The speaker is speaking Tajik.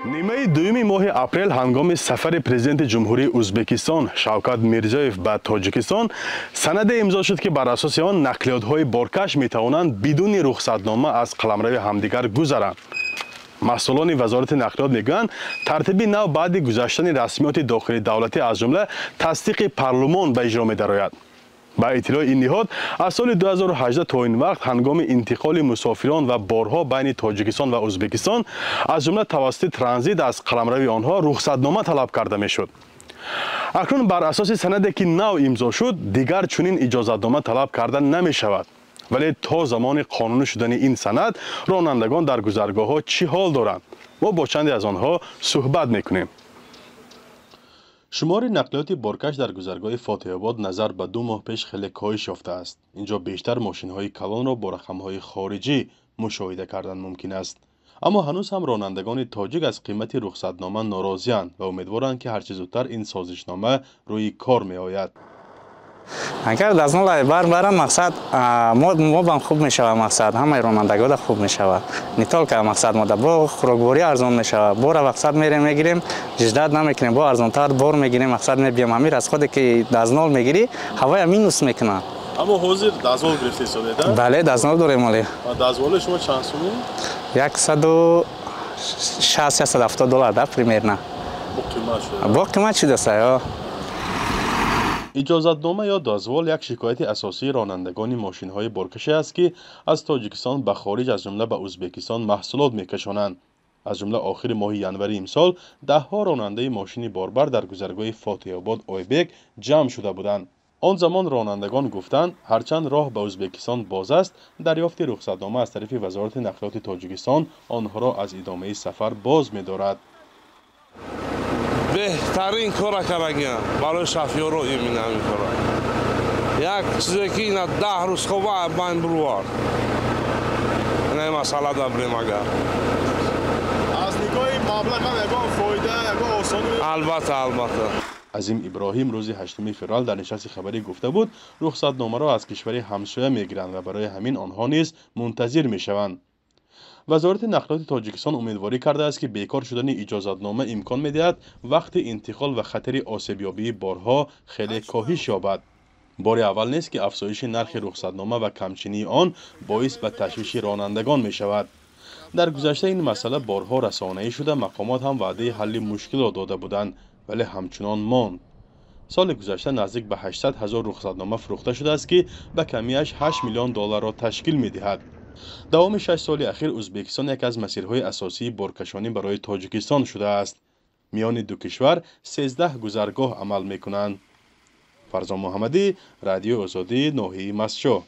Нимаи дуюми моҳи апрел, ҳангоми сафари президенти Ҷумҳурии Ӯзбекистон Шавкат Мирзиёев ба Тоҷикистон, санаде имзо шуд, ки бар асоси он нақлиётҳои боркаш метавонанд бидуни рухсатнома аз қаламрави ҳамдигар гузаранд. Масъулони Вазорати нақлиёт мегӯянд, тартиби нав баъди гузаштани расмиёти дохили давлатӣ, аз ҷумла тасдиқи парлумон, ба иҷро медарояд. Ба иттилои ин ниҳод, аз соли 2018 то ин вақт ҳангоми интиқоли мусофирон ва борҳо байни Тоҷикистон ва Ӯзбекистон, аз ҷумла тавассути транзит аз қаламрави онҳо, рухсатнома талаб карда мешуд. Акнун бар асоси санаде, ки нав имзо шуд, дигар чунин иҷозатнома талаб карда намешавад. Вале то замони қонунӣ шудани ин санад ронандагон дар гузаргоҳҳо чӣ ҳол доранд? Мо бо чанде аз онҳо суҳбат мекунем. Шумори нақлиёти боркаш дар гузаргоҳи Фотеҳобод назар ба 2 моҳ пеш хеле коҳиш ёфтааст. Инҷо бештар мошинҳои калонро бо рақамҳои хориҷӣ мушоҳида кардан мумкин аст. Аммо ҳанӯз ҳам ронандагони тоҷик аз қимати рухсатнома норозианд ва умедворанд, ки ҳарчи зудтар ин созишнома рӯи кор меояд. Агар дозвол бар барам, мақсад, мо бам хуб мешавад, мақсад, ҳамаи ронандагода хуб мешавад, не только, мақсад, мода бо хӯрокворӣ арзон мешавад. Бора, мақсад, мерем, мегирем, ждать намекунем, бо арзонтар бор мегирем, мақсад, мебиям. Ҳамин расходе ки дозвол мегирӣ, ҳавая минус мекунад. Аммо ҳозир дозвол гирифта истодед? Бале, дозвол дорем оле. Дозволи шумо чанд сумӣ? 160, 170 доллар да, примерно. Бо қимат шудааст. Иҷозатнома ё дозвол як шикояти асосии ронандагони мошинҳои боркашӣ аст, ки аз Тоҷикистон ба хориҷ, аз ҷумла ба Ӯзбекистон, маҳсулот мекашонанд. Аз ҷумла охири моҳи январи имсол даҳҳо ронандаи мошини борбар дар гузаргоҳи Фотеҳобод Ойбек ҷамъ шуда буданд. Он замон ронандагон гуфтанд, ҳарчанд роҳ ба Ӯзбекистон боз аст, дарёфти рухсатнома аз тарафи Вазорати нақлиёти Тоҷикистон онҳоро аз идомаи сафар боз медорад. Беҳтарин кора кардагиам барои шофёро, именно ҳамин кора. Як чизе ки ина 10 рӯз хоба байн бурвард, ина масъала дабрем агар. Аз нигоҳи маблағ ҳам ягон фоида, ягон осонӣ? Албатта, албатта. Азим Иброҳим рӯзи 8 феврал дар нишасти хабарӣ гуфта буд, рухсатномаро аз кишвари ҳамсоя мегиранд ва барои ҳамин онҳо низ мунтазир мешаванд. Вазорати нақлиёти Тоҷикистон умедворӣ кардааст, ки бекор шудани иҷозатнома имкон медиҳад вақти интиқол ва хатари осебёбии борҳо хеле коҳиш ёбад. Бори аввал нест, ки афзоиши нархи рухсатнома ва камчинии он боис ба ташвиши ронандагон мешавад. Дар гузашта ин масъала борҳо расонаӣ шуда, мақомот ҳам ваъдаи ҳалли мушкилро дода буданд, вале ҳамчунон монд. Соли гузашта наздик ба 800 ҳазор рухсатнома фурӯхта шудааст, ки ба камиаш 8 миллион долларро ташкил медиҳад. Давоми 6 соли ахир Ӯзбекистон яке аз масирҳои асосии боркашонӣ барои Тоҷикистон шудааст. Миёни ду кишвар 13 гузаргоҳ амал мекунанд. Фарзон Муҳаммадӣ, Радиои Озодӣ, ноҳияи Мастчоҳ.